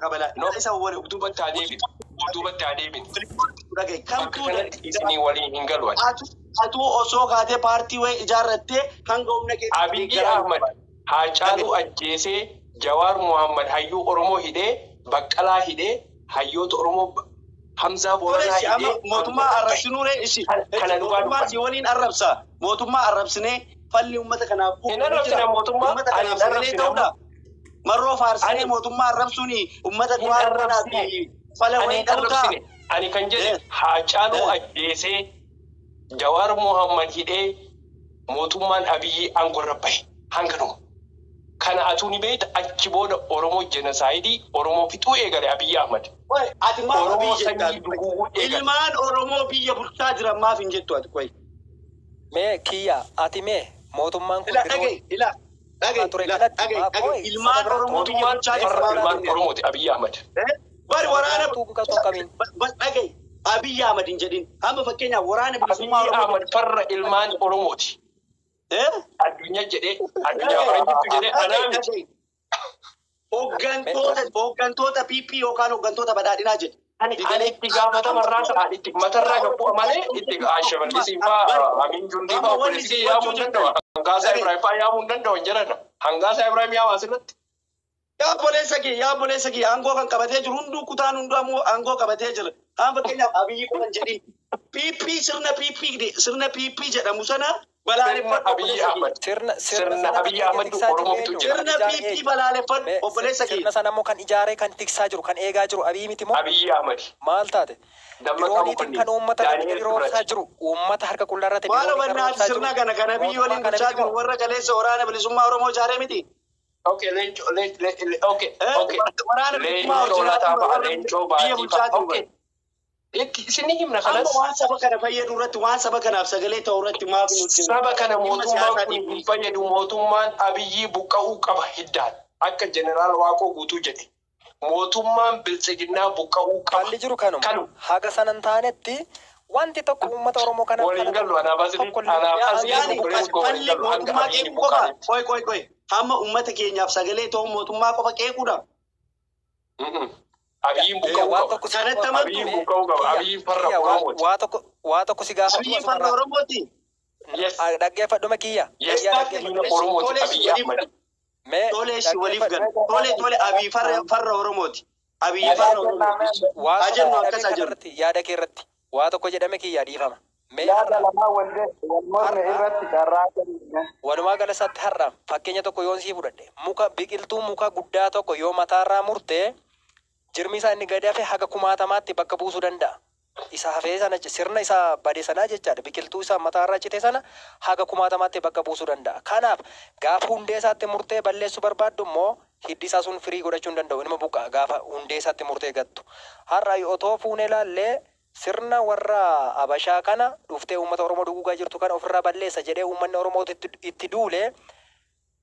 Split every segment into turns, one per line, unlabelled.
qabala.
No.
Isa wali
Duubatti haa deebinu. Duubatti haa deebinu.
Dhagaye
Bakka
kamtuu
kanatti isinii waliin hin galu ani.
Atuu osoo kaatee paartii wayii ijaarrattee hanga humna keetii
Abiyyi Ahmad Haacaaluu ajjeesee, Jawaar Muhammad hayyuu Oromoo hidhee, Baqqalaa hidhee, hayyoota Oromoo Hamzaa Booranaa
Toleessi amma
hidhee
mootummaa arrabsinuure isi.
Kana dhugaa
Mootummaa si
dubbanna.
waliin arrabsa. Mootummaa arrabsinee falli uummata kanaaf
Hin arrabsine mootummaa.
Uummata
Ani
kanaaf
hin
sagalee
arrabsine
ta'uudha. Marroo faarsinee
Ani-
mootummaa arrabsuun uummata
Hin
du'aa kanaaf
arrabsine.
fala
Ani
wayii
hin
ta'uudha.
arrabsine. Ani kan jedhe
Eh.
Haacaaluu
Eh.
ajjeesee, Jawaar Muhammad hidhee, mootummaan Abiyyi aangorra bahe hanganuma. Kana atuu ni beekta. Achi booda Oromoo genocide, Oromoo fixuu eegale Abiyyi Ahmad.
Qoy, ati maaf
Oromoo
Abiyyi jettaa?
sanyii duguuguu eegale.
Ilmaan Oromoo biyya bulchaa jiran maaf hin jettu ati qoy?
Mee kiyya, ati mee mootummaan kun
Ila
diroo
dhagaye, ila dhagaye,
ture
ila
kanatti
dhagaye,
maaf
dhagaye.
qoy
Ilmaan
saba biraa
Oromoo biyya
Mootummaan
bulchaa jiran
farra
maaf
ilmaan
hin jettu?
Oromooti Abiyyi Ahmad.
Eh? Bari waraana
Biraa tuquu kamiin?
Dhagaye, Abiyyi Ahmad hin jedhin. Amma fakkeenyaaf waraana bilisummaa
Abiyyi
Oromoo.
Ahmad farra ilmaan Oromooti.
Eh?
Addunyaa jedhee, addunyaa faranjittu jedhee anaa miti.
Hooggantoota PP yookaan hooggantoota badhaadhinaa jedhe.
Ani itti gaafatamarraa ta'a, itti matarraa gabbu'a malee itti Shamallisii fa'aa, Amiin Jundii fa'aa, obboleessi kiyya yaamuu hin danda'u. Hangaasaa Ibrahim fa'aa yaamuu hin danda'u hin jedhan. Hangaasaa Ibrahim yaama asirratti.
Yaa obboleessa kiyya, aangoo kan qabatee jiru hunduu, kutaan hunduu ammoo aangoo qabatee jira. Kaan fakkeenyaaf Abiyyi qofa hin jedhin. PP, sirna PP, sirna PP jedhamu sana
Sirna
balaaleffadhu,
Abiyyi
obboleessa kiyya.
Ahmad.
Sirna
Sirna
sana kan
Abiyyi
biyya
Ahmad
tiksaa jiru
Oromoo fixuu
eenyu?
jira.
Sirna
Kan ijaare
PP
eenyu?
balaaleffadhu,
Mee
obboleessa
sirna
kiyya.
sana immoo kan ijaaree, kan tiksaa jiru, kan eegaa jiru Abiyyi miti moo?
Abiyyi Ahmad.
Maal taate?
Dammaqaa
Dirooniitiin
Mokonnin.
kan uummata irratti
Daani'el
gadi roobsaa
Kibrat.
jiru, uummata harka qullaa irratti
Maal
diroonii kan
hubannaa
roobsaa jiru
sirna kana kan Abiyyi
mootummaa
waliin
kana
bulchaa
miti
jiru
moo?
warra kaleessa waraana bilisummaa Oromoo ijaaree miti?
Okay, Leencoo, okay,
Eh?
okay.
Waraana bilisummaa
Leencoo
hojjetaa
Lataa
jiru
fa'a,
warra
Leencoo
biyya
Baatii
bulchaa
fa'a.
jiru.
Okay. Itti isinni himna
Amma
kanas.
waan saba kana fayyadu irratti, waan saba kanaaf sagalee ta'u irratti maaf hin hojjennu?
Saba kana
Dhimma
mootummaan kun
siyaasaatiif
hin fayyadu. Mootummaan Abiyyi buqqa'uu qaba hiddaan. Akka Jeneraal Waaqoo Guutuu jedhe. Mootummaan Biltsiginnaa buqqa'uu qaba.
Falli jiru kanuma.
Kanu.
Haga sanan taanetti wanti tokko uummata Oromoo kanaaf
Waliin
fala
galu anaaf asli
tokko illee
anaaf asli
Yaani
obboleessi koo waliin
falli
galu hanga
mootummaa
Abiyyiin
qeequu qofa.
buqqa'anitti.
Qoy, qoy, qoy. Hamma uummata keenyaaf sagalee ta'u mootummaa qofa qeequudha.
Abiyyiin buqqa'uu
Waan
qaba.
tokko si
Kanatti amantu.
Abiyyiin buqqa'uu qaba.
Kiyya,
Abiyyiin farra
kiyya,
Oromooti.
waa tokko si gaafadhu
Abiyyiin farra
asumarraa.
Oromooti.
Yes.
Dhaggeeffadhuma kiyya.
Yes.
Kiyya, dhaggeeffadhu.
Diina Oromooti
Toleessi
Abiyyi
waliif
Ahmad.
gala.
Mee
Toleessi waliif gala.
dhaggeeffadhu.
Tole, tole, Abiyyi farra Oromooti. Abiyyi farra Oromooti.
Waa
Haa
tokko
jennu,
jedhame
akkas haa jennu.
kanarratti, yaada kee irratti waa tokko jedhame kiyya, dhiifama. Mee
Yaada
har'a
lamaa wal morme
har'a
irratti carraa kennine.
Walumaa gala isaatti har'a fakkeenya tokko yoon sii fudhadhe, muka biqiltuu, muka guddaa tokko yoo mataarraa murte, jirmi isaa inni gadi hafe haga kumaatamaatti bakka buusuu danda'a. Isa hafee sana, sirna isa bade sanaa jechaadha. Biqiltuu isa mataarraa cite sana haga kumaatamaatti bakka buusuu danda'a. Kanaaf gaafa hundee isaatti murtee balleessuu barbaaddu immoo hiddi isaa sun firii godhachuu hin danda'u. Inuma buqqa'a gaafa hundee isaatti murtee gattu. Har'a otoo fuunee ilaallee, sirna warra Abashaa kana dhuftee uummata Oromoo duguugaa jirtu kana ofirraa balleessa jedhee uummanni Oromoo itti duule.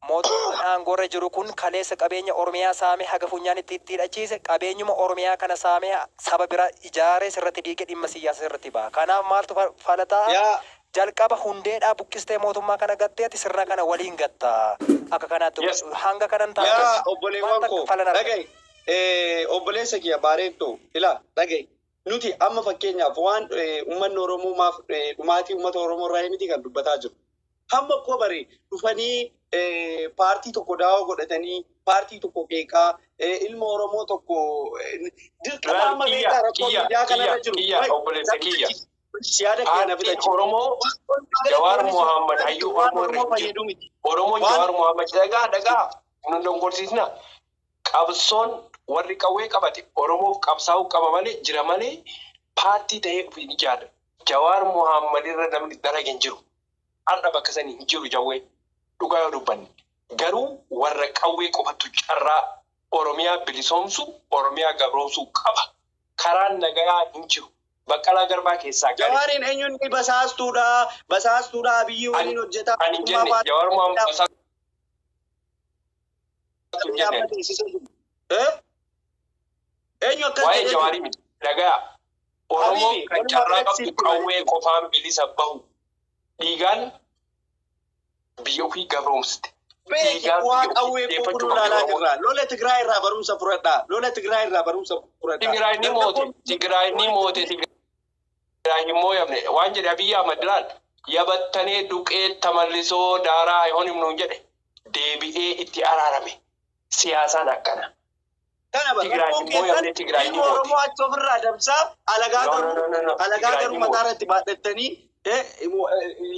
Mootummaan aangoorra jiru kun kaleessa qabeenya Oromiyaa saamee haga funyaan itti hidhachiise, qabeenyuma Oromiyaa kana saamee saba bira ijaaree sirratti diigee dhimma siyaasa sirratti ba'a. Kanaaf maaltu fala ta'a?
Yaa
Jalqaba hundeedhaa buqqistee mootummaa kana gattee ati sirna kana waliin gatta. Akka kanaatti hanga kanan
Yaa
taate
obboleewwan
waan
koo,
takka falan argata.
Dhagaye, obboleessa kiyya baareettoo, ilaa dhagaye, nuti amma fakkeenyaaf waan uummanni Oromoo maaf dhumaatii uummata Oromoo irraa miti kan dubbataa jiru. Hamma koo bare dhufanii paartii tokko daawoo godhatanii paartii tokko qeeqaa, ilma Oromoo tokko dirqama amma
Kiyya,
beektaa rakkoo
kiyya,
biyyaa kanarra
kiyya,
jiru.
kiyya, obboleessa kiyya.
Yaada kiyya na
Paartiin
fixachi.
Oromoo Jawaar Mohammad hayyuu
Waan
Oromoo irra
Oromoo
hin jiru.
fayyadu miti.
Oromoon Jawaar Mohammad dhagaa dhagaa nu dongorsiisna. Qabsoon warri qawwee qabate Oromoof qabsaa'uu qaba malee jira malee paartii ta'ee ofii ni ijaara. Jawaar Mohammad irra namni dalage hin jiru. Har'a bakka sanii hin jiru jawwee, dhugaa yoo dubbanne. Garuu warra qawwee qofattu carraa Oromiyaa bilisoomsu, Oromiyaa gabroomsuu qaba. Karaan nagayaa hin jiru. Baqqalaa Garbaa keessaa gale.
Jawaariin eenyuun ni basaastuudha, basaastuudha, Abiyyi waliin hojjetaa.
Ani hin jenne Jawaar Mohammad basaastuu hin jenne.
Eh? Eenyu akkas
Waa'ee
jedhee jiru?
Jawaarii miti. Dhagaa. Oromoon
Habibi,
kan
walumaa
carraa
galatti
qabdu
sitti
qawwee qofaan bilisa bahu. Dhiigaan biyya ofii gabroomsite.
Beeki
Dhiigaa
waa
biyya
qawwee
ofii
qulqulluu
deeffachuu qabdi
ilaalaa
Oromoon.
jirra. Lola Tigraay irraa barumsa fudhadhaa. Lola Tigraay irraa barumsa fudhadhaa.
Tigraay ni moote.
Dargaggoon
Tigraay ni moote. Tigraay hin mooyamne. Waan jedhe Abiyyi Ahmad laal. Yabattanee duqee tamallisoo daaraa ayhoon himnuun jedhe. Deebi'ee itti araarame. Siyaasaan akkana.
Kana bara
Tigraay
rakkoon
hin
keessan
mooyamne, Tigraay ni
ilma
moote.
Oromoo achi ofirraa dabsaa alagaa
No, no,
garuu
no, no, no.
alagaa
Tigraay
garuu
ni
mataa
moote.
irratti baadhattanii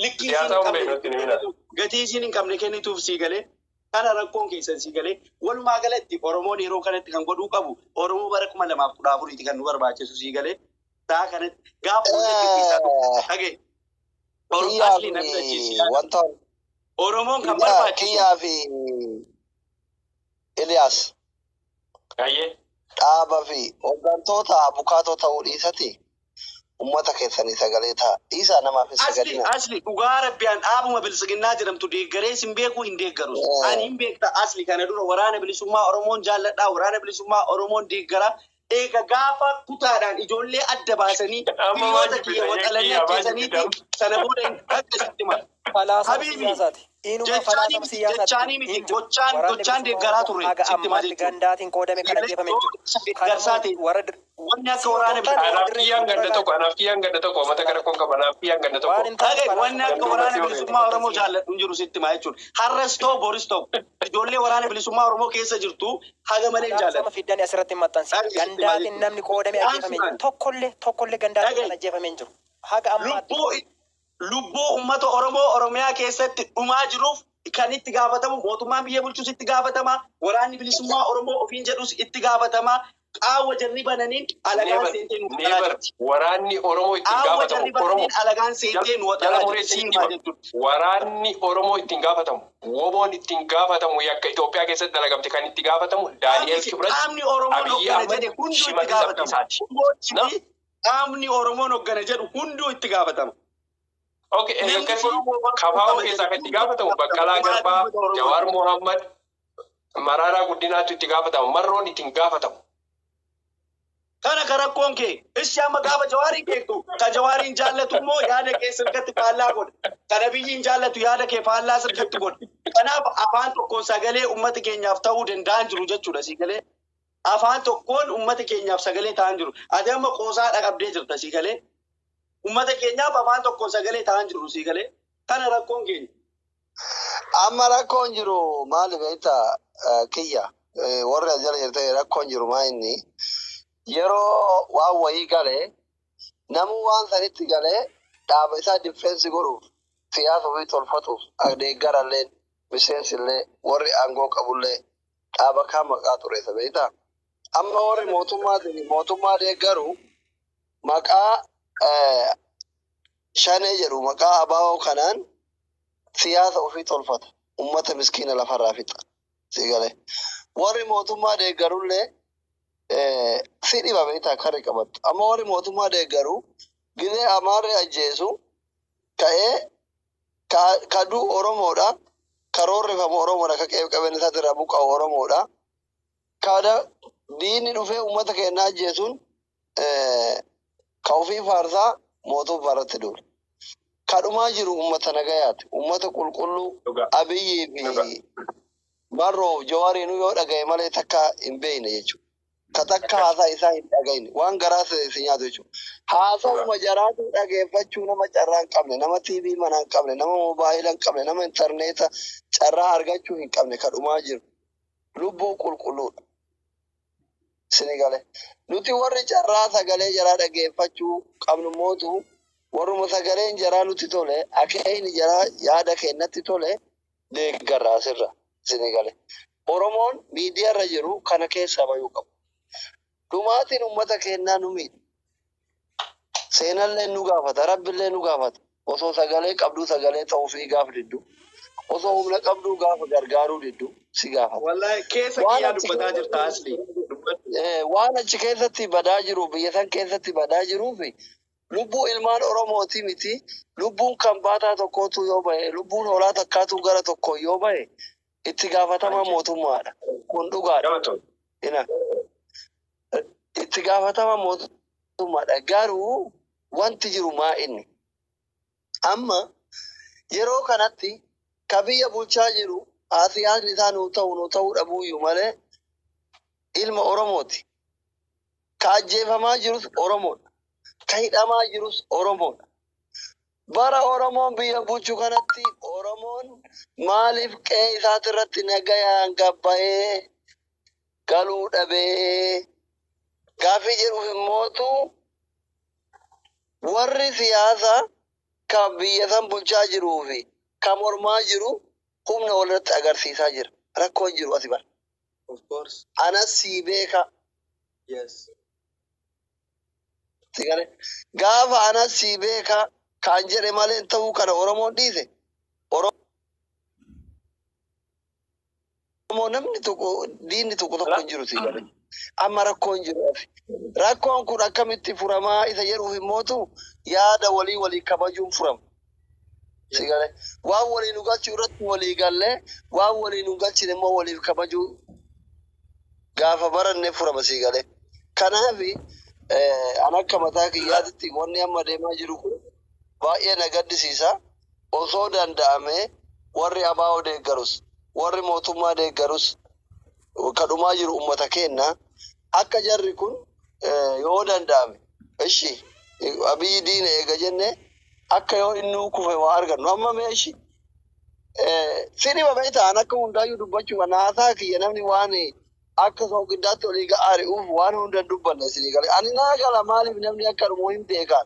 likkii isiin
Siyaasa
hin
hin beeknu itti
qabne
himina.
gatii isiin hin qabne kennituuf sii galee kana rakkoon keessan sii galee walumaa galatti Oromoon yeroo kanatti kan godhuu qabu Oromoo bara 2014 kan nu barbaachisu sii galee saa kanatti gaafa hunda gaggeessaa ture. Dhagaye.
Kiyyaa
Asli namni
fi
achiisi.
wanta
Oromoon kan barbaachisu
kiyyaa fi Iliyaas
Ayyee.
dhaaba fi hooggantoota abukaatoo ta'uu dhiisati ummata keessanii sagalee ta'a. Dhiisaa namaaf hin
Asli
sagadina.
asli dhugaa rabbiyaan dhaabuma bilisiginnaa jedhamtu deeggaree sin beeku hin deeggarus. Ani hin beekta asli kana dura waraana bilisummaa Oromoon jaalladhaa waraana bilisummaa Oromoon deeggaraa. Eega gaafa kutaadhaan ijoollee adda baasanii
Amma waan
hiriyoota kiyya
jibbita
waxalanii
kiyya waan
ajjeesaniiti
jibbita.
sana booda hin akkasitti mala.
Falaasama
Habiibi
siyaasaati. Inuma
jechaanii
falaasama
miti
siyaasaati.
jechaanii miti
Hin jiru.
gochaan
Waraanni
gochaan
bilisummaa
deeggaraa
Oromoo
turre
haga
sitti maa
ammaatti
jechuudha.
gandaatiin qoodame kan ajjeefame hin jiru.
Deeggarsaa
Kanammoo
ta'e
warra
wanni akka waraana
Siyaasaan
Anaaf
dirree
kiyyaan ganda
ragaa
tokko, anaaf kiyyaan ganda tokko, mata kana kun qaba, anaaf kiyyaan ganda
waan
tokko.
hin taane
Dhagaye wanni
falaasama
akka
Ganduma
waraana
si
bilisummaa Oromoo
maxxansiisa.
jaalladhu hin jiru sitti maa jechuudha. Har'as ta'u boris ta'u ijoollee waraana bilisummaa Oromoo keessa jirtu haga malee hin
Falaasama
jaalladhu.
fiddanii asirratti hin maxxansiisa.
Dhagaye sitti maa
Gandaatiin
jechuudha.
namni qoodame ajjeefame hin jiru.
Aansuudhaan
Tokkollee tokkollee gandaatiin kan
dhagaye
ajjeefame hin jiru. Haga ammaatti
lubbuu lubbuu uummata Oromoo Oromiyaa keessatti dhumaa jiruuf kan itti gaafatamu mootummaan biyya bulchus itti gaafatama waraanni bilisummaa Oromoo ofiin jedhus itti gaafatama qaawwa jarri bananiin alagaan
Never,
seentee nu waxalaa
never.
jirti.
Waraanni Oromoo ittiin
Qaawwa
gaafatamu.
jarri
Oromoo.
bananiin alagaan seentee nu
Jala
waxalaa jirti.
muree
Siin
sitti
maa
hima.
jechuudha.
Waraanni Oromoo ittiin gaafatamu. Woboon ittiin gaafatamu yakka Itoophiyaa keessatti dalagamte kan itti gaafatamu Daani'el Kibrat,
Qaamni Oromoon
Abiyyi
hoggana
Ahmad,
jedhe hunduu itti
Shimallis
gaafatama.
Abdiisaati. No?
Hunduu qaamni Oromoon hoggana jedhu hunduu itti gaafatama.
Okay,
Namni
akkasii
Oromoo
KFO
qaba
keessaa
jedhe
kan itti
hunduu itti
gaafatamu
gaafatama.
Baqqalaa
Dhumaatii
Garbaa,
uummata Oromoo
Jawaar Mohammad, Maraaraa Guddinaatu itti gaafatama. Marroon ittiin gaafatamu.
Kana ka rakkoon kee ishi amma gaafa jawaariin keektu ka jawaariin jaallatu immoo yaada kee sirkatti faallaa godha. Kana biyyiin jaallatu yaada kee faallaa sirkatti godha. Kanaaf afaan tokkoon sagalee uummata keenyaaf ta'uu danda'an jiru jechuudha sii galee. Afaan tokkoon uummata keenyaaf sagalee ta'an jiru. Ati amma qoosaa dhaqabdee jirta sii galee. Uummata keenyaaf afaan tokkoon sagalee ta'an jiru sii galee. Kana rakkoon keenya.
Amma rakkoon jiru maali beektaa kiyya warri as jala jirte rakkoon jiru maa inni yeroo waan wayii galee namuu waan sanitti galee dhaaba isaa difeensi godhuuf siyaasa ofii tolfatuuf deeggarallee miseensillee warri aangoo qabullee dhaaba kaan maqaa xureessa beektaa. Amma warri mootummaatiin mootummaa deeggaru maqaa shanee jedhu maqaa abaa'oo kanaan siyaasa ofii tolfata. Ummata miskiina lafarraa fixa. Si galee. Warri mootummaa deeggarullee si dhiba beektaa karri qabattu. Amma warri mootummaa deeggaru gizee amaarri ajjeesu ka'ee kaduu Oromoodha. Karoorrifamu Oromoodha. Ka qe'ee qabeenya isaatirraa buqqa'u Oromoodha. Kada diinni dhufee uummata keenya ajjeesuun ka ofii faarsaa mootummaa irratti duula. Kadhumaa jiru uummata nagayaati. Uummata qulqulluu
Dhugaa.
Abiyyii
Dhugaa.
fi Marroof Jawaariinuu yoo dhagaye malee takka hin beekne jechuudha. Ka takka haasaa isaa hin dhagayne waan garaa si nyaatu jechuudha. Haasawuma jaraatu dhageeffachuu nama carraa hin qabne, nama TV mana hin qabne, nama moobaayila hin qabne, nama intarneeta carraa argachuu hin qabne kadhumaa jiru. Lubbuu qulqulluudha. Sini galee. Nuti warri carraa sagalee jaraa dhageeffachuu qabnu mootu warruma sagaleen jaraa nutti tole, akeekni jaraa yaada keenyatti tole deeggarra asirra. Sini galee. Oromoon miidiyaarra jiru kana keessaa bayuu qabu. Dhumaatiin uummata keenyaa nu miidha. Seenallee nu gaafata, rabbillee nu gaafata. Osoo sagalee qabduu sagalee ta'uufii gaafa diddu. Osoo humna qabduu gaafa gargaaruu diddu si gaafata.
Wallahi keessa
Waan
kiyyaa
achi
dubbataa jirta asli. Dubbadhu.
Waan achi keessatti badaa jiru biyya san keessatti badaa jiruu fi lubbuu ilmaan Oromooti miti lubbuun kan baataa tokkootu yoo bahe lubbuun hoolaa takkaatu gara tokko yoo bahe itti gaafatama mootummaadha. Kun dhugaadha.
Galatoomi.
Ina itti gaafatama mootummaadha. Garuu wanti jiru maa inni? Amma yeroo kanatti ka biyya bulchaa jiru Siyaasni isaa nuu ta'u nuu ta'uu dhabuuyyuu malee ilma Oromooti. Ka ajjeefamaa jirus Oromoodha. Ka hidhamaa jirus Oromoodha. Bara Oromoon biyya bulchu kanatti Oromoon maaliif qe'ee isaatirratti nagayaan gabbayee galuu dhabee gaaffii jedhuuf immootu warri siyaasaa kan biyya san bulchaa jiruu fi kan mormaa jiru humna walirratti agarsiisaa jira. Rakkoon jiru asi bara.
Of course.
Anas sii beeka.
Yes.
Si galee? Gaafa anas sii beeka kan jedhe malee ta'uu kana Oromoon dhiise. Oromoo namni tokko diinni tokko tokko hin jiru si galee. Amma rakkoon jiru asi. Rakkoon kun akkamitti furamaa isa jedhuuf immootu yaada walii walii kabajuun furama. Si galee? Waan walii nu galchu irratti walii gallee waan walii nu galchine immoo waliif kabajuu gaafa baranne furama si galee. Kanaaf an akka mataa kiyyaatitti wanni amma deemaa jiru kun baay'ee na gaddisiisa. Osoo danda'ame warri ABO deeggarus warri mootummaa deeggarus kadhumaa jiru uummata keenya akka jarri kun yoo danda'ame ishi Abiyyi diina eega jenne akka yoo innuu kufe waa argannu amma mee ishi sirriba beektaa an akka hundaayyuu dubbachuu naasaa kiyya namni waan akka soogiddaatti olii ga'aari'uuf waan hunda hin dubbanne isinii gale. Ani naa gala maaliif namni akka dhumu hin beekan.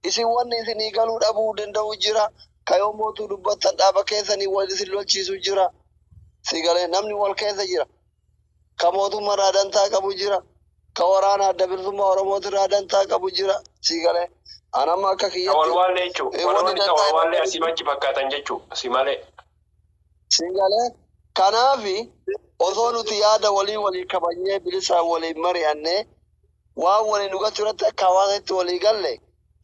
Isin wanni isinii galuu dhabuu danda'u jira. Kayoo mootuu dubbattan dhaaba keessanii wal isin lolchiisu jira. Si galee namni wal keessa jira. Ka mootummaa dantaa qabu jira. Ka waraana adda bilisummaa Oromootirraa dantaa qabu jira. Si galee. An amma akka kiyyatti.
Walwaallee jechuudha.
Wanni
Warroonni
dantaa
walwaallee asii machi fakkaatan jechuudha. Asii malee.
Si galee. Kanaafi osoo nuti yaada walii walii kabajnee bilisaan waliin mari'annee waan waliin dhugachuu irratti akka hawaasatti walii galle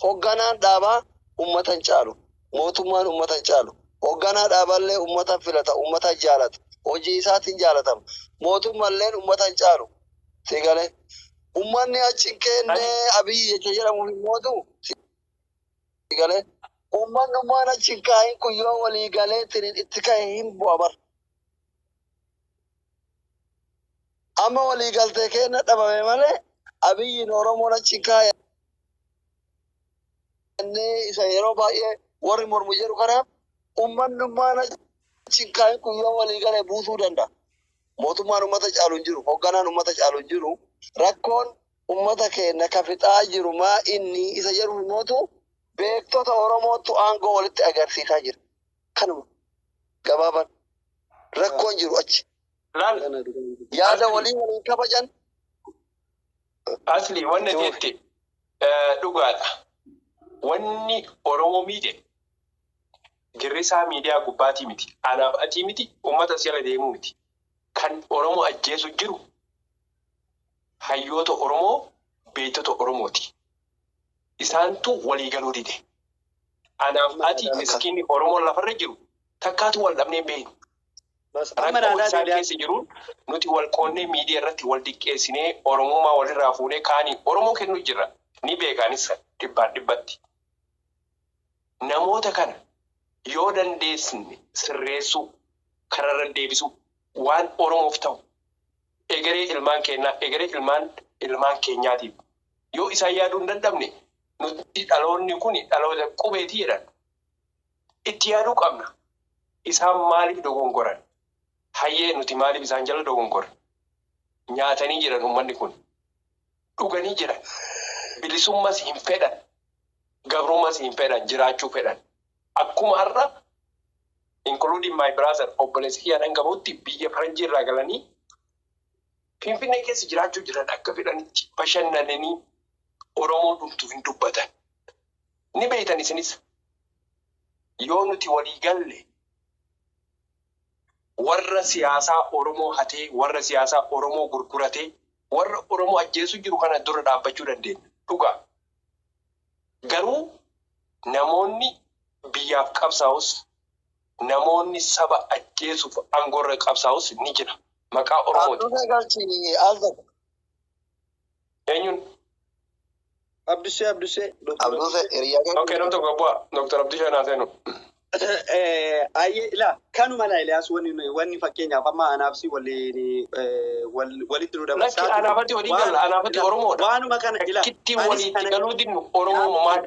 hoogganaan dhaabaa uummata hin caalu. Mootummaan uummata hin caalu. Hoogganaa dhaaballee uummata filata, uummata jaalata. Hojii isaatiin jaalatama. Mootummaalleen uummata hin caalu. Si galee. Uummanni achi hin kenne Abiyyi jecha jedhamu hin mootu. Si galee. Uummanni achi hin kaahin kun yoo walii galee itti ka'e hin bu'a bara. Amma walii galtee kenna dhabame malee Abiyyiin Oromoon achi hin kaayannee isa yeroo baay'ee warri mormu jedhu kanaaf uummanni achi hin kaahin kun yoo walii galee buusuu danda'a. Mootummaan uummata caalu hin jiru, hoogganaan uummata caalu hin jiru. Rakkoon uummata keenya ka fixaa jiru maa inni isa jedhu mootu beektota Oromootu aangoo walitti agarsiisaa jira. Kanuma gabaaban rakkoon jiru achi.
Laal
Yaada walii waliin kabajan.
Asli wanna jette dhugaadha. Wanni Oromoo miidhe girrisaa miidiyaa gubbaatii miti. Anaaf atii miti, uummata si jala deemuu miti. Kan Oromoo ajjeesu jiru hayyoota Oromoo, beektota Oromooti. Isaantu walii galuu dide. Anaaf ati miskiinni Oromoon lafarra jiru takkaatu wal dhabnee hin beeknu.
Amma
Rakkoo
naannaa
isaan
deebi'aa.
keessa jiruun nuti wal qoonnee miidiyaa irratti wal diqqeessinee Oromummaa walirraa fuunee kaanii Oromoo kennuu jirra. Ni beekaanis dhibbaan dhibbatti. Namoota kana yoo dandeessine sirreessuu, kararra deebisuu waan Oromoof ta'u egeree ilmaan keenyaa, egeree ilmaan ilmaan keenyaatiif yoo isaan yaaduu hin dandabne nuti dhaloonni kun dhaloota qubeetii jedhan itti yaaduu qabna. Isaan maaliif dogongoran? Hayyee nuti maaliif isaan jala dogongoran? Nyaatanii jiran uummanni kun. Dhuganii jiran. Bilisummas hin fedhan. Gabrummas hin fedhan. Jiraachuu fedhan. Akkuma har'a including my brother obboleessi kiyya dhangabuutti biyya faranjii irraa galanii Finfinnee keessa jiraachuu jiran akka fedhanitti bashannananii Oromoo dhumtu hin dubbatan. Ni beektan isinis yoo nuti walii galle warra siyaasaa Oromoo hatee, warra siyaasaa Oromoo gurguratee, warra Oromoo ajjeesu jiru kana dura dhaabbachuu dandeenya. Dhugaa. Garuu namoonni biyyaaf qabsaa'us, namoonni saba ajjeesuuf aangoorra qabsaa'us ni jira. Maqaa Oromooti.
Abdusee galchi al tokko.
Eenyuun?
Abdusee Abdusee.
Abdusee hiriyaa
Okay, nam tokko bu'a. Dr. Abdusee naa seenu.
Ayyee ilaa kanuma laa Eliyaas, wanni fakkeenyaaf amma anaaf si waliin walitti nu
Lakki, anaafati walii galla, anaafati Oromoodha.
Waanuma kana ilaa.
Kittiin waliitti galuu dinnu Oromoo maal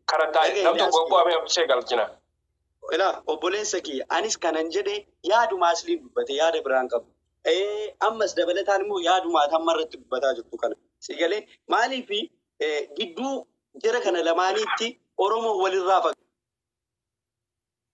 karan taa'e nam tokko bu'amee absee galchina.
Ilaa obboleessa kiyya, anis kanan jedhe yaaduma asliin dubbate, yaada biraan qabu. Ammas dabalataan immoo yaaduma amma irratti dubbataa jirtu kana. Si galee, maaliifi gidduu jara kana lamaaniitti Oromoo walirraa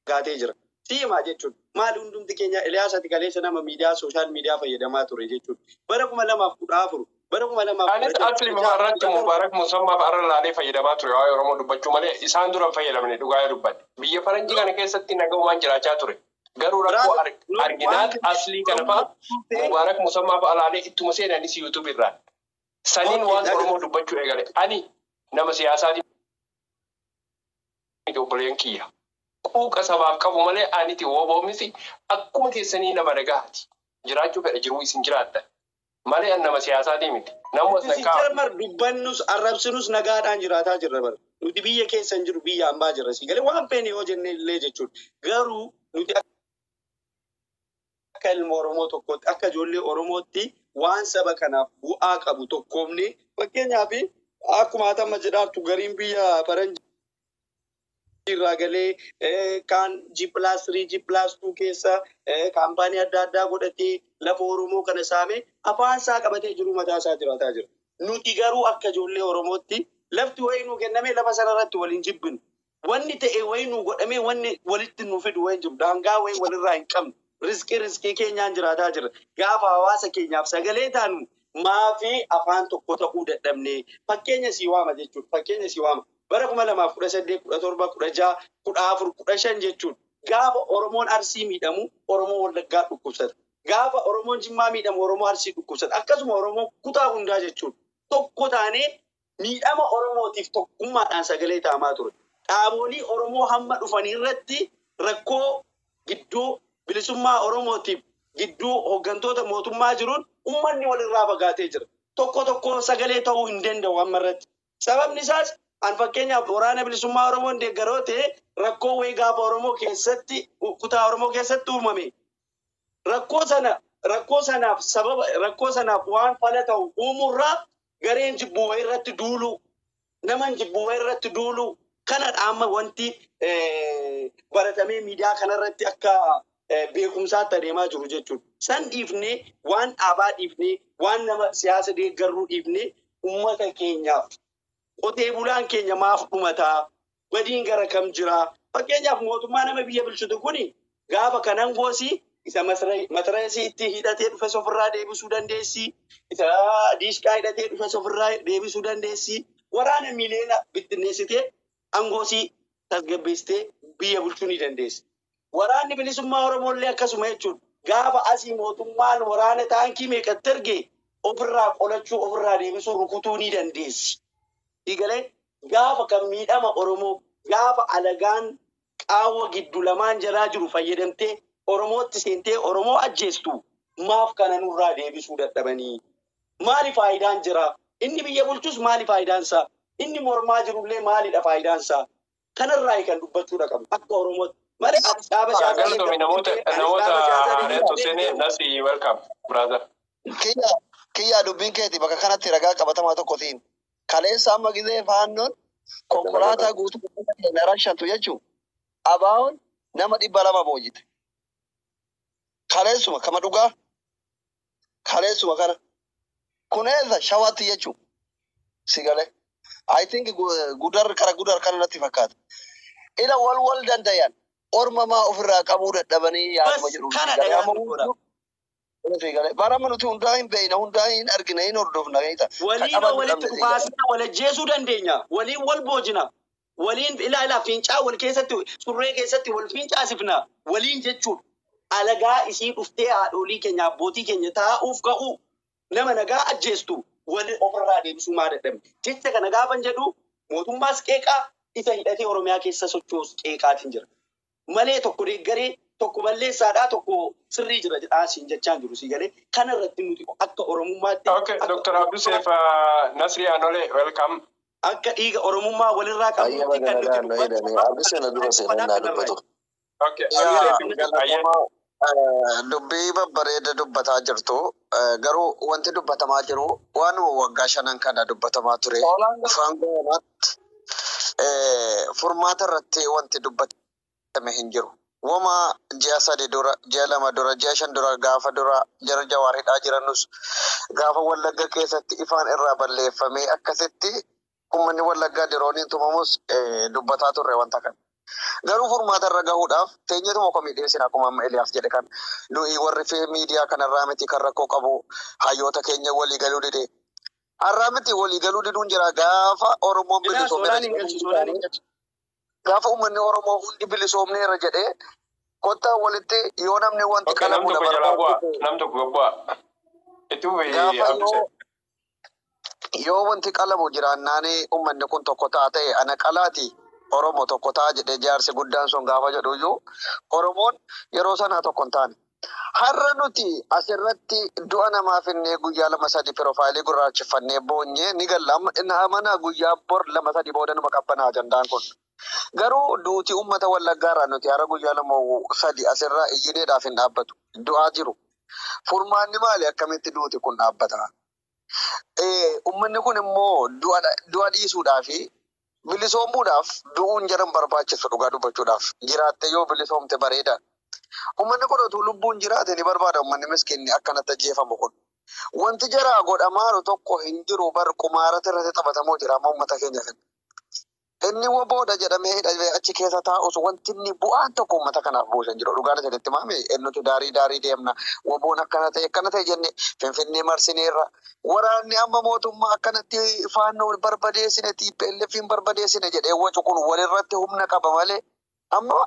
fagaatee jira. Siimaa jechuun maali? Hundumti keenya, Eliyaas, ati kaleessa nama miidiyaa social media fayyadamaa ture jechuudha. Bara 2014, bara 2000
Anis asli irratti Mubaarak Musammaaf arra laalee fayyadamaa ture waa'ee Oromoo dubbachuu malee isaan dura hin fayyadamne, dhugaa yoo dubbadhe. Biyya faranjii kana keessatti nagaumaan jiraachaa ture. Garuu rakkoo arginaan aslii kana fa'a Mubaarak Musammaaf alaalee ittuma seenanis YouTube irraan. Saniin waan Oromoo dubbachuu eegale. Ani nama siyaasaatii miti, obboleen kiyya. Quuqa sabaaf qabu malee aniti woboomisi akkuma keessanii nama nagaati. Jiraachuu fedha jiruu isin jiraattan. Malee an nama siyaasaatii miti. Namni as
Nuti jarmar dubbannus arrabsinus nagaadhaan jiraataa jirra bara. Nuti biyya keessa hin jiru, biyya hambaa jirra. Si galee, waan feene yoo jenne illee jechuudha. Garuu nuti akka ilma Oromoo tokkootti, akka ijoollee Oromootti waan saba kanaaf bu'aa qabu tokkoomne, fakkeenyaaf akkuma ati jedhaartu gariin biyya faranjii irraa galee kaan G+3, G+2 keessa kaampaanii adda addaa godhatee lafa Oromoo kana saame afaan isaa qabatee jiru mataa isaa jiraataa jira. Nuti garuu akka ijoollee Oromootti lafti wayii nuu kennamee lafa sana irratti waliin jibbinu. Wanni ta'e wayii nuu godhamee wanni walitti nu fidu wayii jiru. Daangaa wayii walirraa hin qabnu. Riskii riskii keenyaan jiraataa jira. Gaafa hawaasa keenyaaf sagalee taanu maafi afaan tokko ta'uu dadhabne? Fakkeenya sii waama jechuudha. Fakkeenya sii waama. Bara 2018, 17, 16, 14, 15 jechuudha. Gaafa Oromoon Arsii miidhamu Oromoon Wallaggaa dhukkubsata. Gaafa Oromoon Jimmaa miidhamu Oromoo Arsii dhukkubsata. Akkasuma Oromoo kutaa hundaa jechuudha. Tokko taanee miidhama Oromootiif tokkummaadhaan sagalee taamaa ture. Dhaaboolii Oromoo hamma dhufanii irratti rakkoo gidduu bilisummaa Oromootiif gidduu hooggantoota mootummaa jiruun uummanni walirraa fagaatee jira. Tokko tokko sagalee ta'uu hin danda'u amma irratti. Sababni isaas an fakkeenyaaf waraana bilisummaa Oromoon deeggaroo ta'e rakkoo wayii gaafa Oromoo keessatti, kutaa Oromoo keessatti uumame. Rakkoo sanaaf sababa, rakkoo sanaaf waan fala ta'u uumuurraa gareen jibbuu wayii irratti duuluu, naman jibbuu wayii irratti duuluu kanadha amma wanti baratamee miidiyaa kanarratti akka beekumsaatti adeemaa jiru jechuudha. San dhiifnee, waan dhaabaa dhiifnee, waan nama siyaasa deeggarruu dhiifnee, uummata keenyaaf qotee bulaan keenya maaf dhumataa? Badiin gara kam jiraa? Fakkeenyaaf mootummaa nama biyya bulchitu kuni gaafa kanan goosi isa matareesii itti hidhatee dhufe ofirraa deebisuu dandeessi. Isa diishqaa hidhatee dhufe ofirraa deebisuu dandeessi. Waraana miiliyoona bittinneessitee aangoosii tasgabbeessitee biyya bulchuu ni dandeessi. Waraanni bilisummaa Oromoo illee akkasuma jechuudha. Gaafa asii mootummaan waraana taankii meeqatti erge ofirraa qolachuu, ofirraa deebisuu, rukutuu ni dandeessi. Siigalee, gaafa kan miidhama Oromoo, gaafa alagaan qaawwa giddu lamaan jalaa jiru fayyadamtee Oromootti seentee Oromoo ajjeestu maaf kana nurraa deebisuu dadhabanii? Maali faayidaan jira? Inni biyya bulchus maali faayidaan isaa? Inni mormaa jirullee maalidha faayidaan isaa? Kanarraa kan dubbachuudha qabnu akka Oromootti. Malee ati dhaaba siyaasaa
Galatomi, namoota haareetu seenee, Nasi, welcome brother.
Kiyya kiyyaa, dubbiin keeti bakka kanatti ragaa qabatamaa tokko siin. Kaleessa amma gizee faannoon konkolaataa guutuu rashantu jechuun ABO'n nama 200 boojite. Kaleessuma kama dhugaa kaleessuma kana kuneessa Shawaatti jechuun si galee. I think Gudar kara Gudar kana natti fakkaata. Ila wal wal dandayan orma maa ofirraa qabuu dadhabanii yaaduma jedhu.
Kana
Si galee amma
dhagaan godha.
Si galee bara nuti hundaa hin beekna, hundaa hin argina, hin hordofna.
Waliin walitti dhufaasna, wal ajjeesuu dandeenya. Waliin wal boojina. Waliin ilaa ilaa fincaa wal keessatti, surree keessatti wal fincaasifna. Waliin jechuudha. Alagaa isii dhuftee haadholii keenya, abbootii keenya taa'uuf ka'u nama nagaa ajjeestu wal ofirraa deebisuu maa dadhabne? Jecha kana gaafan jedhu mootummaas qeeqaa, isa hidhatee Oromiyaa keessa socho'us qeeqaatiin jira. Malee tokko deeggaree tokko balleessaadhaa, tokko sirrii jira jedhaa siin jechaan jiru, si galee, kana irratti nuti akka Oromummaatti
Okay, Dr. Abdusef, Nasri Anole, welcome.
Akka dhiiga Oromummaa walirraa
Ayyama
qabnutti kan nuti
ganadaa na jedhame. Abduseen na dura seenan naa dubbatu.
Okay,
Yaa
Abdii ayyee.
galatoomaa, dubbii babbareeda dubbataa jirtu. Garuu wanti dubbatamaa jiru waanuma waggaa shanan kana dubbatamaa ture. Afaan goonaatti furmaata irratti wanti dubbatame hin jiru. Wama ji'a 3 dura, ji'a 2 dura, ji'a 5 dura gaafa dura jara Jawaar hidhaa jiranus gaafa Wallagga keessatti ifaan irraa balleeffamee akkasitti uummanni Wallaggaa dirooniin tumamus dubbataa turre wanta kana. Garuu furmaata irra gahuudhaaf teenyetuma komii dhiyeessina akkuma amma Eliyaas jedhe kan nuyi warri miidiyaa kanarraa miti kan rakkoo qabu hayyoota keenya walii galuu dide. Har'aa miti walii galuu diduun jira gaafa Oromoon
Ilaa
bilisoomeera
sooraan hin galchu sooraan hin galchu.
gaafa uummanni Oromoo hundi bilisoomneera jedhee kottaa walitti yoo namni wanti
Okay, nam
qalamu
tokko jalaa bu'aa.
barbaadu
Nam tokko bu'aa. Itti fufi
gaafa
Abduse.
yoo wanti qalamu jiraannaani uummanni kun tokko ta'a ta'e ana qalaati Oromo tokko ta'a jedhee jaarsi guddaan sun gaafa jedhu iyyuu Oromoon yeroo sanaa tokko hin taane. Har'a nuti asirratti du'a namaa finnee guyyaa 2 3 piroofaayilii gurraacheffannee boonyee ni galla. Amma mana guyyaa bor 2 3 booda numa qabbanaa ajandaan kun. Garuu duuti uummata Wallaggaarraa nuti har'a guyyaa 2 3 asirraa iyyineedhaaf hin dhaabbatu. Du'aa jiru. Furmaanni maali? Akkamitti duuti kun dhaabbata? Uummanni kun immoo du'a dhiisuudhaa fi bilisoomuudhaaf du'uun jaran barbaachisu dhugaa dubbachuudhaaf jiraatte yoo bilisoomte bareeda. Uummanni kun utuu lubbuun jiraate ni barbaada uummanni miskiinni akkanatti ajjeefamu kun. Wanti jaraa godhamaaru tokko hin jiru bar qumaarata irratti taphatamoo jira amma uummata keenya kana. Inni wobooda jedhamee hidhamee achi keessa taa'us wanti inni bu'aan tokko uummata kanaaf buusan jiru. Dhugaan isinitti maame nuti daarii daarii deemna. Woboon akkana ta'e akkana ta'e jenne Finfinnee marsineerra. Waraanni amma mootummaa akkanatti faannoo barbadeessine TPLF hin barbadeessine jedhee wacu kun walirratti humna qaba malee amma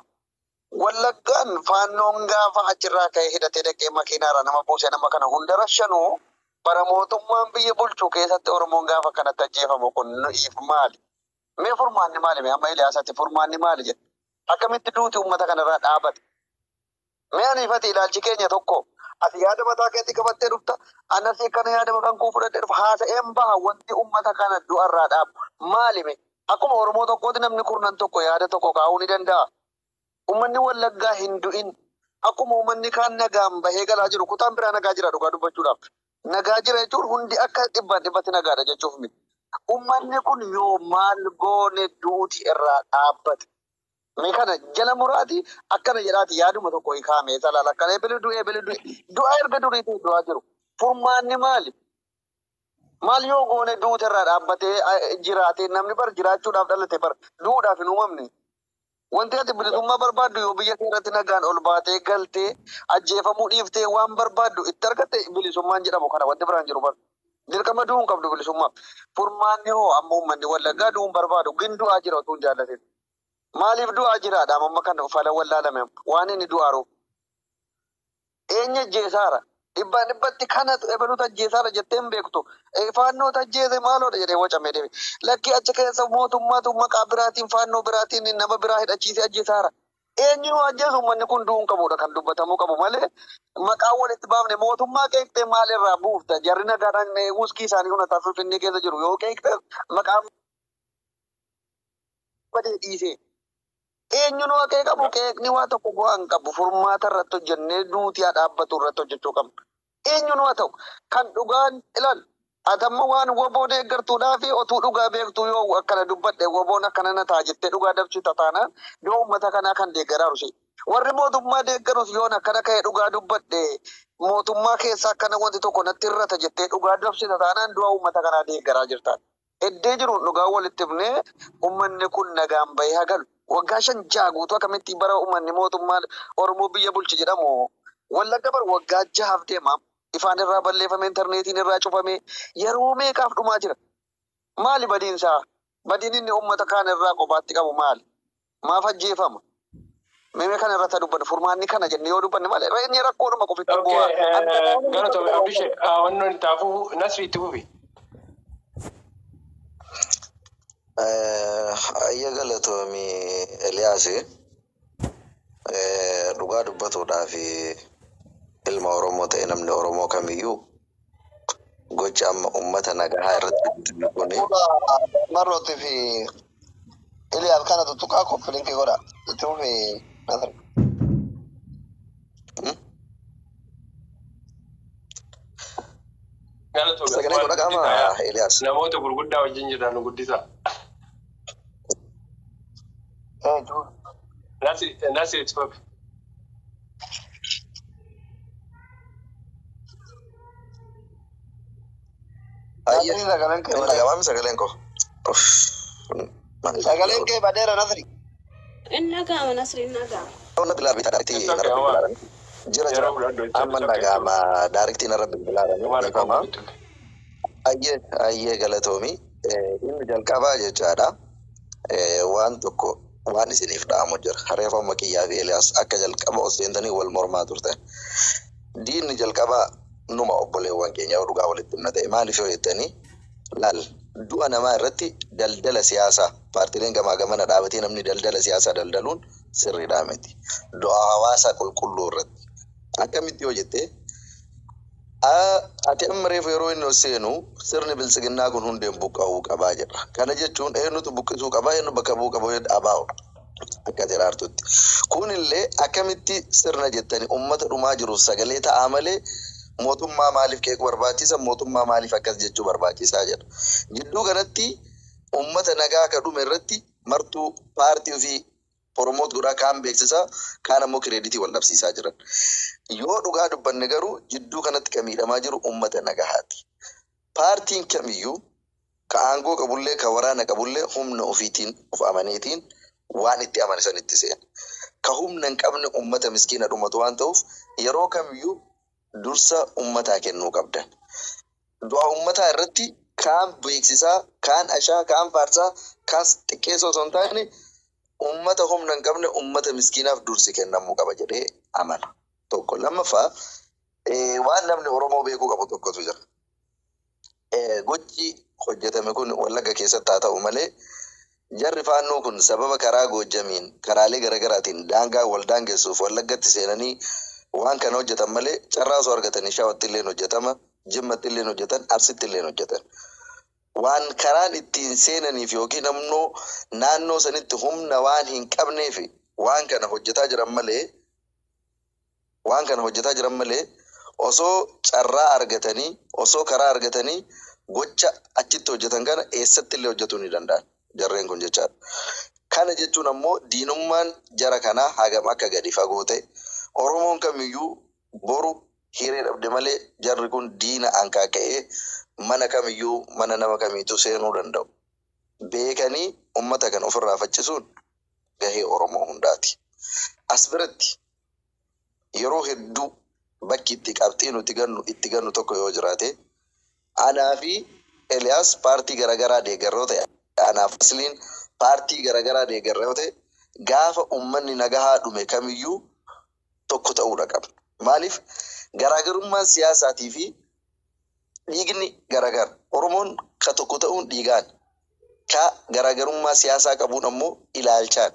Wallaggaan faannoon gaafa achirraa ka'ee hidhatee dhaqee makiinaarraa nama buuse nama kana hunda rashanuu bara mootummaan biyya bulchu keessatti Oromoon gaafa kanatti ajjeefamu kun nuyiif maali? Mee furmaanni maali? Mee amma Iliyaasatti furmaanni maali jedhe? Akkamitti duuti uummata kanarraa dhaabate? Mee aniifati ilaalchi keenya tokko ati yaada mataa keetti qabattee dhufta anas kana yaada maqaan koo fudhadhee dhufa haasa'een baha wanti uummata kana du'arraa dhaabu maali mee? Akkuma Oromoo tokkooti namni kurnan tokko yaada tokko kaa'uu ni danda'a. Uummanni Wallaggaa hin du'in. Akkuma uummanni kaan nagaan bahee galaa jiru kutaan biraa nagaa jira dhugaa dubbachuudhaaf. Nagaa jira jechuun hundi akka dhibbaan dhibbatti nagaadha jechuuf miti. Uummanni kun yoo maal goone duuti irraa dhaabbate. Mee kana jala muraati akkana jedhaati yaaduma tokko hiikaame salaala akkana ebelu du'e ebelu du'e du'a erga duriitii du'aa jiru. Furmaanni maali? Maal yoo goone duuti irraa dhaabbatee jiraate namni bar jiraachuudhaaf dhalate bar du'uudhaaf hin uumamne. Wanti ati bilisummaa barbaaddu yoo biyya kee irratti nagaan ol baatee galtee ajjeefamuu dhiiftee waan barbaaddu itti argatte bilisummaan jedhamu kana wanti biraan jiru bar. Dirqama du'uun qabdu bilisummaaf. Furmaanni hoo amma uummanni Wallaggaa du'uun barbaadu gin du'aa jira utuu hin jaallatin. Maaliif du'aa jiraadha amma kan fala wallaalame waan inni du'aaruuf. Eenyu ajjeesaara? Dhibbaan dhibbatti kanatu ebaluutu ajjeesaara jettee hin beektu. Faannoota ajjeese maaloodha jedhee wacamee deeme. Lakkii achi keessa mootummaatu maqaa biraatiin faannoo biraatiin nama biraa hidhachiisee ajjeesaara. Eenyu ajjeesu uummanni kun du'uun qabudha kan dubbatamuu qabu malee maqaa walitti baafne mootummaa qeeqxee maalirraa buufta jarri nagaadhaan wuskii isaanii kun Finfinnee keessa jiru yoo qeeqxe maqaa badee dhiisee. Eenyu nu qeeqamu qeeqni waa tokko bu'aa hin qabu furmaata irratti hojjennee duutii haa dhaabbatu irratti hojjechuu qabna. Eenyu nu haa ta'u kan dhugaan ilaal atamma waan woboo deeggartuudhaa fi otuu dhugaa beektuu yoo akkana dubbadhe woboon akkana na ta'a jettee dhugaa dabsita taanaan yoo uummata kanaa kan deeggaraaru si. Warri mootummaa deeggarus yoon akkana ka'e dhugaa dubbadhe mootummaa keessaa akkana wanti tokko natti irrata jettee dhugaa dabsita taanaan du'a uummata kanaa deeggaraa jirtaan. Eddee jiruun dhugaa walitti himnee uummanni kun nagaan bahee haa galu. Waggaa 5 6 guutuu akkamitti bara uummanni mootummaa Oromoo biyya bulche jedhamu Wallagga bar waggaa 6 deema. Ifaan irraa balleeffame, intarneetiin irraa cufame yeroo meeqaaf dhumaa jira. Maali badiinsaa? Badiin inni uummata kaan irraa kophaatti qabu maali? Maaf ajjeefama? Mee kana irratti dubbannu furmaanni kana jennee yoo dubbanne maali? Inni rakkoodhuma qofitti bu'aa.
Okay, galatoomi Abdushe wannoon taafuu Nasri itti fufi.
Ayya galatoomi Eliyaas dhugaa dubbatuudhaaf ilma Oromoo ta'e namni Oromoo kamiyyuu gocha amma uummata nagahaa irratti hojjetame kuni
Marrootii fi Eliyaas kana tuttuqaa koppilinkii godha. Itti fufi Nasri.
Galatoomii.
Sagalee koo dhaga'amaa Eliyaas?
Namoota gurguddaa wajjin jiran nu guddisaa.
Eh, jiru.
Nasri Nasri itti fufi.
Ayyee.
Nasri sagaleen kee
Inni
badeera.
dhaga'amaa sagaleen koo? Uff.
Sagaleen kee badeera Nasri.
Inni dhaga'ama Nasri inni dhaga'ama.
Daariktii narra bilbilaadhaan. Jira jira.
Yeroo fudhadhu jecha
Amma dhaga'ama daariktii narra bilbilaadhaan.
Waan akka
Dhiifama. Ayyee ayyee galatoomi. Inni jalqabaa jechaadha. Waan tokko waan isiniif dha'amu jira. Reefa kiyyaa fi Eliyaas akka jalqaba ol seentanii wal mormaa turtan. Diinni jalqabaa numa obboleewwan keenya yoo dhugaa walitti himna ta'e maaliif yoo jettanii laal du'a namaa irratti daldala siyaasaa paartileen gamaa gamana dhaabatee namni daldala siyaasaa daldaluun sirriidhaa miti. Du'a hawaasaa qulqulluu irratti akkamitti yoo jette ati amma reefu yeroo inni ol seenu sirni biltsiginnaa kun hundeen buqqa'uu qabaa jedha. Kana jechuun eenyutu buqqisuu qabaa eenyu bakka bu'uu qaba jedha abaa'udha. Akka jedhaartutti. Kunillee akkamitti sirna jettanii uummata dhumaa jiruuf sagalee ta'aa malee mootummaa maaliif qeequu barbaachisa mootummaa maaliif akkas jechuu barbaachisaa jedha. Gidduu kanatti uummata nagaa akka dhume irratti martuu paartii ofii promote godhaa kaan beeksisaa kaan ammoo kireeditii wal dhabsiisaa jiran. Yoo dhugaa dubbanne garuu jidduu kanatti kan miidhamaa jiru uummata nagahaati. Paartiin kamiyyuu ka aangoo qabullee ka waraana qabullee humna ofiitiin of amaneetiin waan itti amane sanitti seena. Ka humna hin qabne uummata miskiina dhumatu waan ta'uuf yeroo kamiyyuu dursa uummataa kennuu qabdan. Du'a uummataa irratti kaan beeksisaa, kaan ashaa, kaan faarsaa, kaan xiqqeessoo osoo hin taane uummata humna hin qabne uummata miskiinaaf dursi kennamuu qaba jedhee amana. Tokko lammaffaa waan namni Oromoo beekuu qabu tokkotu jira. Gochi hojjetame kun Wallagga keessatti haa ta'u malee jarri faannoo kun sababa karaa Goojjamiin karaalee garaagaraatiin daangaa wal daangessuuf Wallaggatti seenanii waan kana hojjetan malee carraa osoo argatanii Shawatti illee hojjetama, Jimmatti illee hojjetan, Arsitti illee hojjetan. Waan karaan ittiin seenaniif yookiin ammoo naannoo sanitti humna waan hin qabneef waan kana hojjetaa jiran malee waan kana hojjetaa jiran malee osoo carraa argatanii osoo karaa argatanii gocha achitti hojjetan kana eessatti illee hojjetuu ni danda'an jarreen kun jechaadha. Kana jechuun ammoo diinummaan jara kanaa hagam akka gadi fagoo ta'e Oromoon kamiyyuu boru hiree dhabde malee jarri kun diina ankaaka'ee mana kamiyyuu mana nama kamiitu seenuu danda'u. Beekanii uummata kana ofirraa faccisuun gahee Oromoo hundaati. As biratti yeroo hedduu bakki itti qabxii nuti gannu itti gannu tokko yoo jiraate anaa fi Eliyaas paartii garaagaraa deeggarroo ta'e anaaf Asliin paartii garaagaraa deeggarroo ta'e gaafa uummanni nagahaa dhume kamiyyuu tokko ta'uudha qaba. Maaliif garaagarummaan siyaasaatii fi dhiigni garaagara. Oromoon ka tokko ta'uun dhiigaan ka garaagarummaa siyaasaa qabuun ammoo ilaalchaan.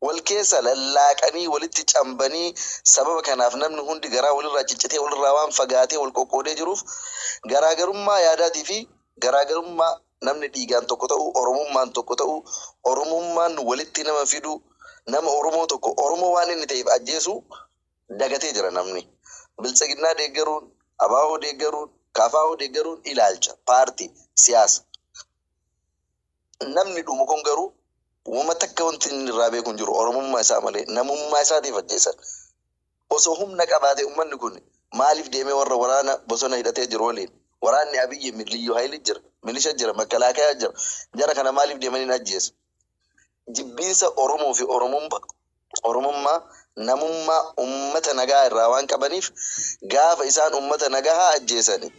Wal keessa lallaaqanii walitti cambanii sababa kanaaf namni hundi garaa walirraa ciccitee walirraa waan fagaatee wal qoqqoodee jiruuf garaagarummaa yaadaatii fi garaagarummaa namni dhiigaan tokko ta'u Oromummaan tokko ta'u Oromummaan walitti nama fidu nama Oromoo tokko Oromoo waan inni ta'eef ajjeesu dagatee jira namni. Biltsiginnaa deeggaruun, Abaaboo deeggaruun, Kafaa'oo deeggaruun ilaalcha paartii siyaasa. Namni dhumu kun garuu uumama takka wanti inni irraa beeku hin jiru Oromummaa isaa malee namummaa isaatiif ajjeesan. Osoo humna qabaate uummanni kun maaliif deemee warra waraana bosona hidhatee jiru waliin waraanni Abiyyi Liyyuu Hayili jira, milisha jira, makkalaakayaa jira. Jara kana maaliif deemanii hin ajjeesu? Jibbiinsa Oromoo fi Oromummaa namummaa uummata nagaa irraa waan qabaniif gaafa isaan uummata nagaa ajjeesani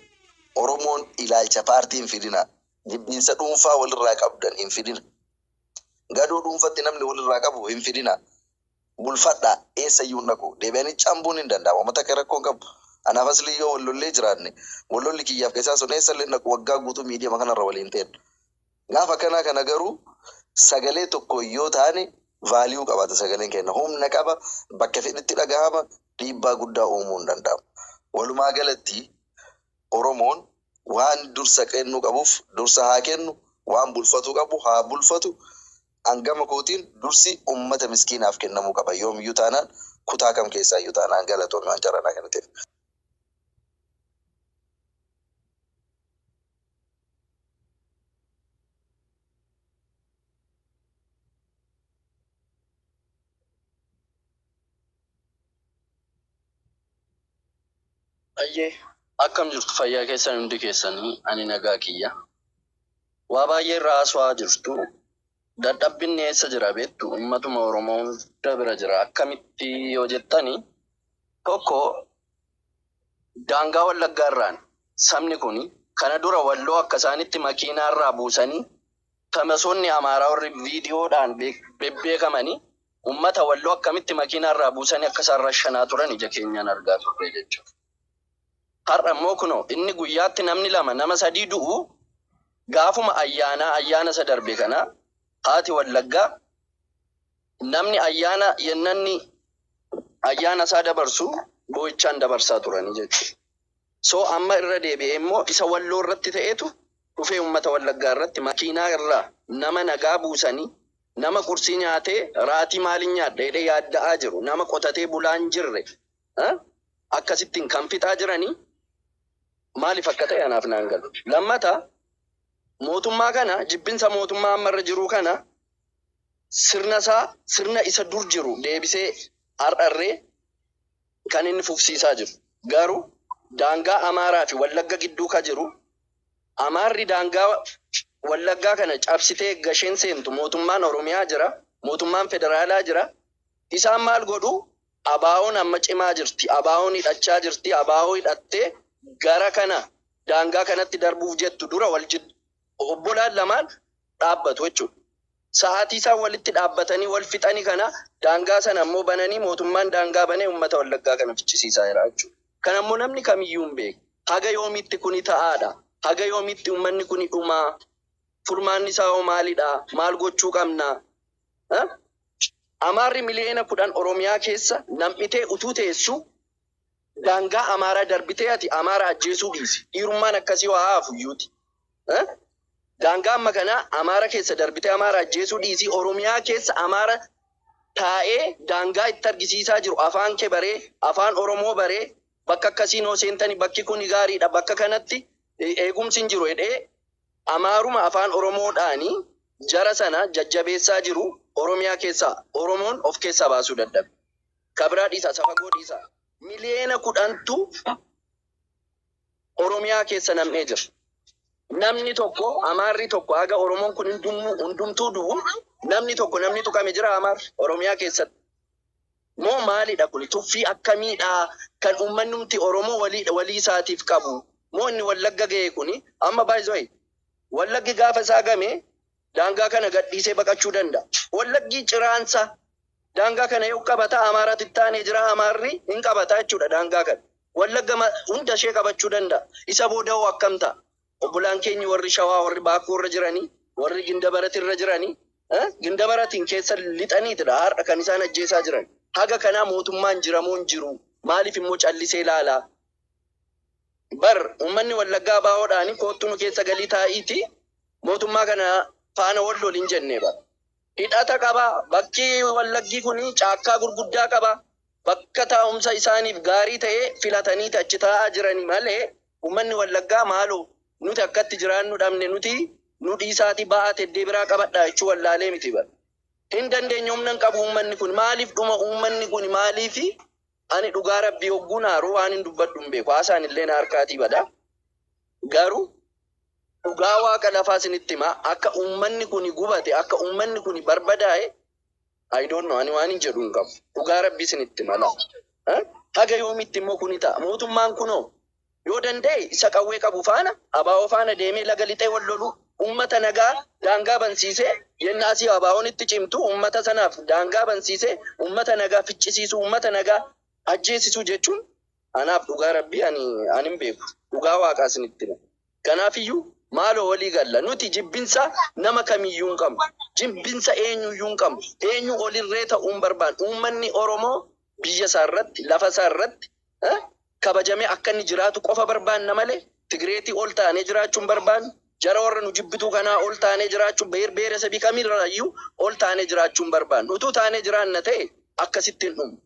Oromoon ilaalcha paartii hin fidina. Jibbiinsa dhuunfaa walirraa qabdan hin fidina. Gadoo dhuunfatti namni walirraa qabu hin fidina. Bulfadhaa eessayyuu hin dhaqu. Deebi'anii cambuun hin danda'amu. Uummata akka rakkoo hin qabu. Anaaf asli yoo wal lollee jiraanne wal lolli kiyyaaf keessaa sun eessallee hin dhaqu waggaa guutuu miidiyaa kanarra waliin ta'e. Gaafa kanaa kana garuu sagalee tokko yoo taane vaaliyuu qabaata sagaleen kenna. Humna qaba bakka fedhitti dhagahama dhiibbaa guddaa uumuu hin danda'amu. Walumaa galatti Oromoon waan dursa kennuu qabuuf dursa haa kennu, waan bulfatuu qabu haa bulfatu. Hangama kootiin dursi uummata miskiinaaf kennamuu qaba. Yoomiyyuu taanaan kutaa kam keessaayyuu taanaan galatoomii waan jaranaa kana ta'eef.
Ayyee, akkam jirtu fayyaa keessan hundi keessanii ani nagaa kiyya. Waa baay'ee irraa haasawaa jirtu. Dadhabbinni eessa jira beektu uummatuma Oromoo hunda bira jira. Akkamitti yoo jettani tokko daangaa Wallaggaa irraan sabni kun kana dura walloo akka isaanitti makiinaa irraa buusanii tamasoonni Amaaraa warri viidiyoodhaan bebbeekamanii uummata walloo akkamitti makiinaa irraa buusanii akka isaan rashanaa turan ija keenyaan argaa turre jechuudha. Har'a immoo kunoo inni guyyaatti namni lama nama sadii du'u gaafuma ayyaanaa ayyaana isa darbe kana haati Wallaggaa namni ayyaana yennanni ayyaana isaa dabarsu boo'ichaan dabarsaa turanii jechuudha. So amma irra deebi'ee immoo isa walloo irratti ta'etu dhufee uummata Wallaggaa irratti makiinaa irraa nama nagaa buusanii nama qursii nyaatee raatii maaliin nyaadha jedhee yaadda'aa jiru nama qotatee bulaa hin jirre akkasittiin kan fixaa jiranii maaliif akka ta'e anaaf naan galu. Lammata mootummaa kana jibbinsa mootummaa ammarra jiru kana sirna isaa sirna isa dur jiru deebisee har'arree kan inni fufsiisaa jiru. Garuu daangaa Amaaraa fi Wallagga gidduu ka jiru Amaarri daangaa Wallaggaa kana cabsitee gasheen seentu mootummaan Oromiyaa jira, mootummaan federaalaa jira. Isaan maal godhu? Abaawoon amma cimaa jirti, abaawoon hidhachaa jirti, abaawoo hidhattee gara kana daangaa kanatti darbuuf jettu dura wal obbolaan lamaan dhaabbatu jechuudha. Sa'aatii isaan walitti dhaabbatanii wal fixanii kana daangaa sana ammoo bananii mootummaan daangaa banee uummata Wallaggaa kana fichisiisaa jira jechuudha. Kana ammoo namni kamiyyuu hin beeku. Haga yoomiitti kuni ta'aadha? Haga yoomiitti uummanni kuni dhumaa? Furmaanni isaa hoo maalidha? Maal gochuu qabna? Amaarri 10 miliyoona Oromiyaa keessa nam'itee utuu teessu daangaa Amaaraa darbitee ati Amaara ajjeesuu dhiisi. Dhiirummaan akkasii waa hafu iyyuuti. Daangaa amma kanaa Amaara keessa darbitee Amaara ajjeesuu dhiisi. Oromiyaa keessa Amaara taa'ee daangaa itti argisiisaa jiru afaan kee baree afaan Oromoo baree bakka akkasii noo seentanii bakki kun gaariidha bakka kanatti eegumsi hin jiru jedhee Amaaruma afaan Oromoodhaanii jara sana jajjabeessaa jiru Oromiyaa keessaa Oromoon of keessaa baasuu dadhabe. Kabiraa dhiisaa safagoo dhiisaa. 10 miliyoonatu Oromiyaa keessa nam'ee jira. Namni tokko Amaarri tokko haga Oromoon kun hundumtuu du'u namni tokko namni tuqame jira Amaarri Oromiyaa keessatti. Moo maalidha kun tuffii akkamiidha kan uummanni Oromoo walii walii isaatiif qabu? Moo inni Wallagga ga'e kuni amma baay'ee Wallaggi gaafa isaa game daangaa kana gadhiisee baqachuu danda'a. Wallaggi ciraansa daangaa kana yoo qabata Amaaraatti taanee jira Amaarri hin qabata jechuudha daangaa kana. Wallagga hunda ishee qabachuu danda'a. Isa booda hoo akkam ta'a? Obbolaan keenya warri Shawaa warri Baakkoo irra jiranii warri Gindabarat irra jiranii Gindabaratiin keessa lixaniitidha har'a kan isaan ajjeesaa jiran. Haga kanaa mootummaan jiramoo hin jiru? Maaliif immoo callisee ilaalaa? Bar uummanni Wallaggaa baa'oodhaani koottu nu keessa galii taa'iiti mootummaa kana faana wal lol hin jenne bara. Hidhata qaba. Bakki Wallaggi kun caakkaa gurguddaa qaba. Bakka taa'umsa isaaniif gaarii ta'e filatanii achi taa'aa jirani malee uummanni Wallaggaa maaloo nuti akkatti jiraannu dhabne nuti nu dhiisaatii ba'aa teddee biraa qabadhaa jechuu wallaalee miti bara. Hin dandeenye humna hin qabu uummanni kun maaliif dhuma uummanni kun maaliifi ani dhugaa rabbii hogguun haaruu waan hin dubbadhu hin beeku haasaan illee na harkaatii bada. Garuu dhugaa waaqa lafaa isinitti himaa akka uummanni kun gubate akka uummanni kun barbadaa'e I don't know ani waan hin jedhu hin qabu. Dhugaa rabbii isinitti hima laa. Haga yoomitti immoo kuni ta'a? Mootummaan kunoo yoo danda'e isa qawwee qabu faana abaa'oo faana deemee laga lixee wal lolu uummata nagaa daangaa bansiisee yennaa asii abaa'oon itti cimtu uummata sanaaf daangaa bansiisee uummata nagaa ficcisiisuu uummata nagaa ajjeesisuu jechuun anaaf dhugaa rabbii ani hin beeku. Dhugaa waaqaa isinitti hima. Kanaafiyyuu maaloo walii galla nuti jibbinsa nama kamiyyuu hin qabnu. Jibbinsa eenyuyyuu hin qabnu. Eenyu olirree ta'uu hin barbaannu. Uummanni Oromoo biyya isaa irratti lafa isaa irratti kabajamee akka inni jiraatu qofa barbaanna malee Tigireetii ol taanee jiraachuu hin barbaannu. Jara warra nu jibbituu kanaa ol taanee jiraachuun beeresabii kamirraayyuu ol taanee jiraachuun barbaannu. Utuu taanee jiraanna ta'e akkasitti hin dhumu.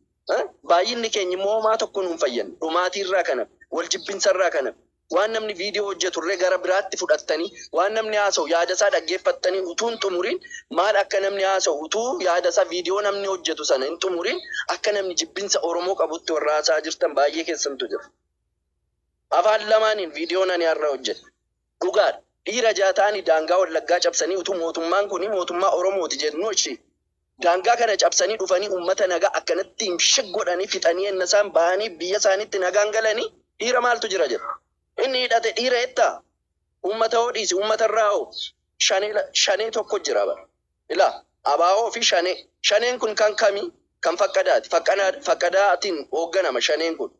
Baay'inni keenya immoo homaa tokko nu hin fayyadne. Dhumaatiirraa kana, wal jibbinsarraa kana. Waan namni viidiyoo hojjeturree gara biraatti fudhattanii, waan namni haasa'u yaadasaa dhaggeeffattanii utuu hin xumuriin, maal akka namni haasa'u utuu yaadasaa viidiyoo namni hojjetu sana hin xumuriin akka namni jibbinsa Oromoo qabutti warra haasa'aa jirtan baay'ee keessantu jira. Afaan lamaaniin viidiyoon ani har'a hojjedhe. Dhugaadha. Dhiira jaataanii daangaa Wallaggaa cabsanii utuu mootummaan kun mootummaa Oromooti jennu ishee. Daangaa kana cabsanii dhufanii uummata nagaa akkanatti shig godhanii fixanii enna isaan bahanii biyya isaaniitti nagaan galanii dhiira maaltu jira jedha. Inni hidhate dhiira jettaa? Uummata hoo dhiisi, uummata irraa hoo shanee tokko jira bara. Ilaa abaa'oo fi shanee. Shaneen kun kan kamii? Kan faqqadaati. Faqqadaatiin hoogganama shaneen kun.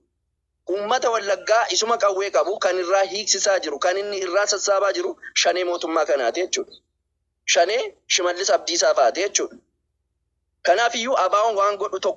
Uummata Wallaggaa isuma qawwee qabu kan irraa hiiksisaa jiru, kan inni irraa sassaabaa jiru shanee mootummaa kanaati jechuudha. Shanee Shimallis Abdiisaa fa'aati jechuudha. Kanaafiyyuu abaa'oon waan godhu tokko